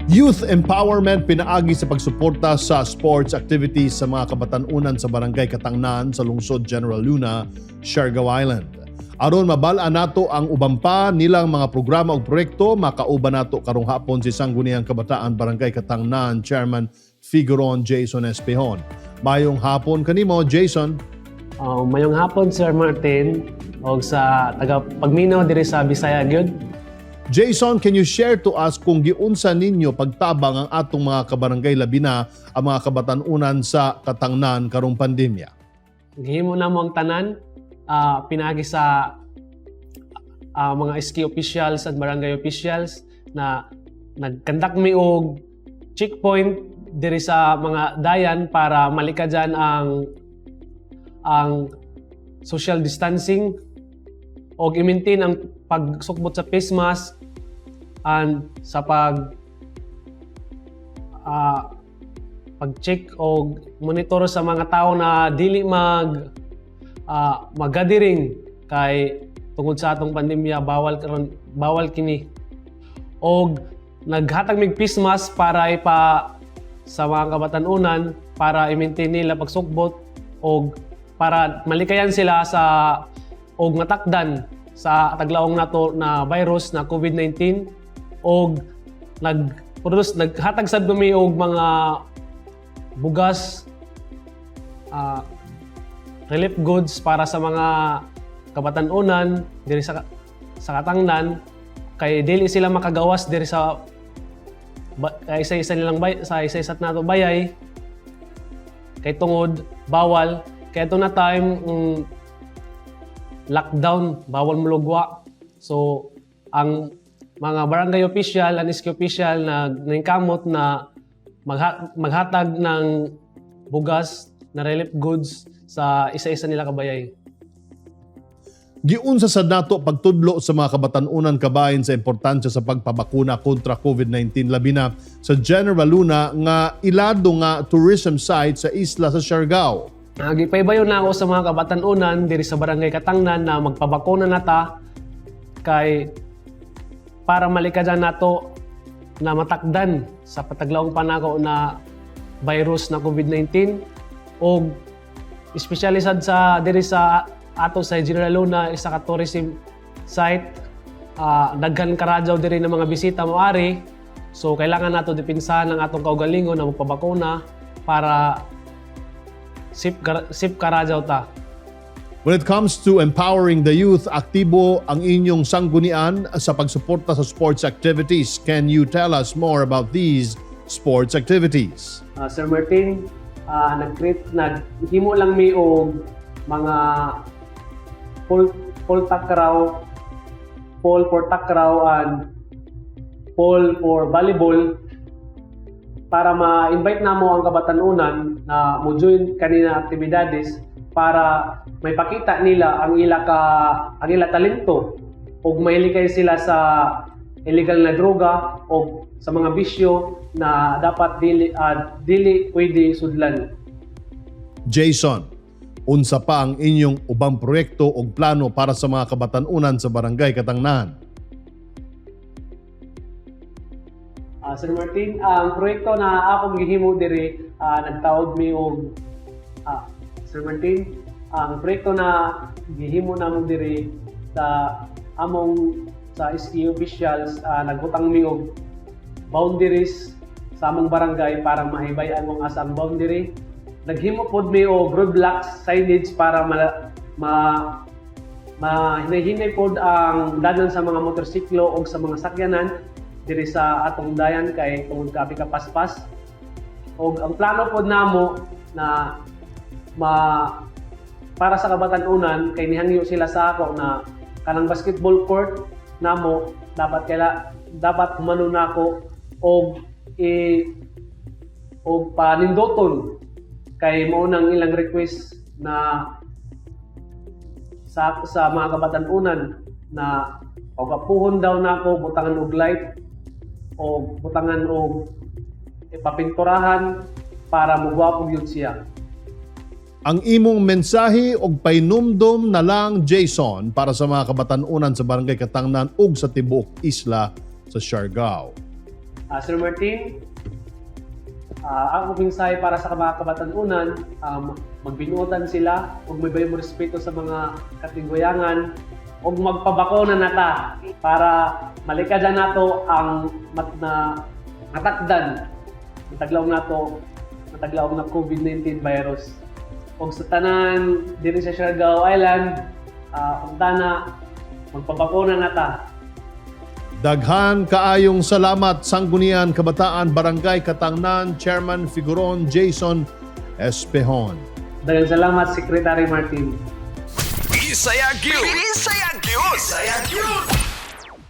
Youth empowerment pinaagi sa pagsuporta sa sports activities sa mga kabatan-unan sa Barangay Catangnan sa lungsod General Luna, Siargao Island. Aron mabal-an nato ang uban pa nilang mga programa ug proyekto, makauban nato karong hapon si Sangguniang Kabataan Barangay Catangnan Chairman Figuron Jason Espehon. Mayong hapon kanimo, Jason. Mayong hapon, Sir Martin, og sa taga pagminaw diri sa Bisaya gyud. Jason, can you share to us kung giunsa ninyo pagtabang ang atong mga kabarangay, labi na ang mga kabatan-unan sa Catangnan karong pandemya? Gihimo namo ang tanan pinaagi sa mga SK officials at barangay officials na nagkandak mi og checkpoint diri sa mga dayan para malikajan ang social distancing og i-maintain ang pagsukbot sa face mask and sa pag-check og monitor sa mga tao na dili mag-gathering kay tungod sa atong pandemya, bawal karon, bawal kini. Og naghatag mig face mask para ipa sa mga kabatan-unan para i-maintain nila pagsukbot og para malikayan sila sa og matakdan sa taglaong nato na virus na COVID-19. Og nag-produce, naghatag sad kami og mga bugas, relief goods para sa mga kabatan-unan diri sa Catangnan kay dili sila makagawas diri sa kay isa-isa nilang bay, sa isa-isa nato bayay kay tungod bawal kay ato na time, lockdown, bawal mulugwa. So ang mga barangay official and SK official na nangkamot na maghatag ng bugas na relief goods sa isa-isa nila kabayay. Giunsa sad nato pagtudlo sa mga kabatan-unan kabahin sa importansya sa pagpabakuna kontra COVID-19, labi na sa General Luna nga ilado nga tourism site sa isla sa Siargao? Gipaybayo na ako sa mga kabatan-unan diri sa Barangay Catangnan na magpabakuna na ta kay para malikajan nato na matakdan sa pataglaong panako na virus na COVID-19, og espesyali sad sa diri sa ato sa General Luna, isa ka tourism site. Daghan karadyaw diri ng mga bisita moari, so kailangan nato depensahan ang atong kaugalingon na magpabakuna para safe karadyaw ta. When it comes to empowering the youth, aktibo ang inyong sanggunian sa pagsuporta sa sports activities. Can you tell us more about these sports activities? Sir Martin, nag-create, naghimo lang mi og mga pole takraw, pole for takraw and pole for volleyball para ma-invite namo ang kabatanunan na mo join kanina aktibidades para may pakita nila ang ila talento ug mahilikay sila sa illegal na droga o sa mga bisyo na dapat dili pwede sudlan. Jason, unsa pa ang inyong ubang proyekto o plano para sa mga kabatan-unan sa Barangay Catangnan? Sir Martin, ang proyekto na akong gihimo diri, nagtaod mi og Sir Martin, ang proyekto na gihimo namo diri sa among sa SK officials, nagbutang mi og boundaries sa among barangay para mahibay-an kung asa ang boundary. Naghimo pod mi og roadblocks, signage para ma mahinay-hinay pod ang dalan sa mga motorsiklo o sa mga sakyanan diri sa atong dayan kay tungod grabe ka paspas. Og ang plano pod namo na ma para sa kabatan-unan kay nihangyo sila sa ako na kanang basketball court namo dapat kaila dapat humano nako og i og panindoton kay mao nang ilang request na sa mga kabatan-unan na pagapuhon daw nako, butangan og light o butangan og ipapinturahan para mugwapo gyud siya. Ang imong mensahe og painumdum na lang, Jason, para sa mga kabatan-unan sa Barangay Catangnan ug sa tibuok isla sa Siargao. Sir Martin, ang akong mensahe para sa mga kabatan-unan, magbinuotan sila ug may mo respeto sa mga katigwayangan ug magpabakuna na ta para malikadan nato ang na matakdan mataglaom nato mataglaom na COVID-19 virus. Ug sa tanan diri sa Siargao Island, ug tana magpabakuna na ta. Daghan kaayong salamat, Sangguniang Kabataan Barangay Katangnan Chairman Figuron Jason Espehon. Daghang salamat, Secretary Martin. Bisaya gyud. Bisaya gyud. Bisaya gyud.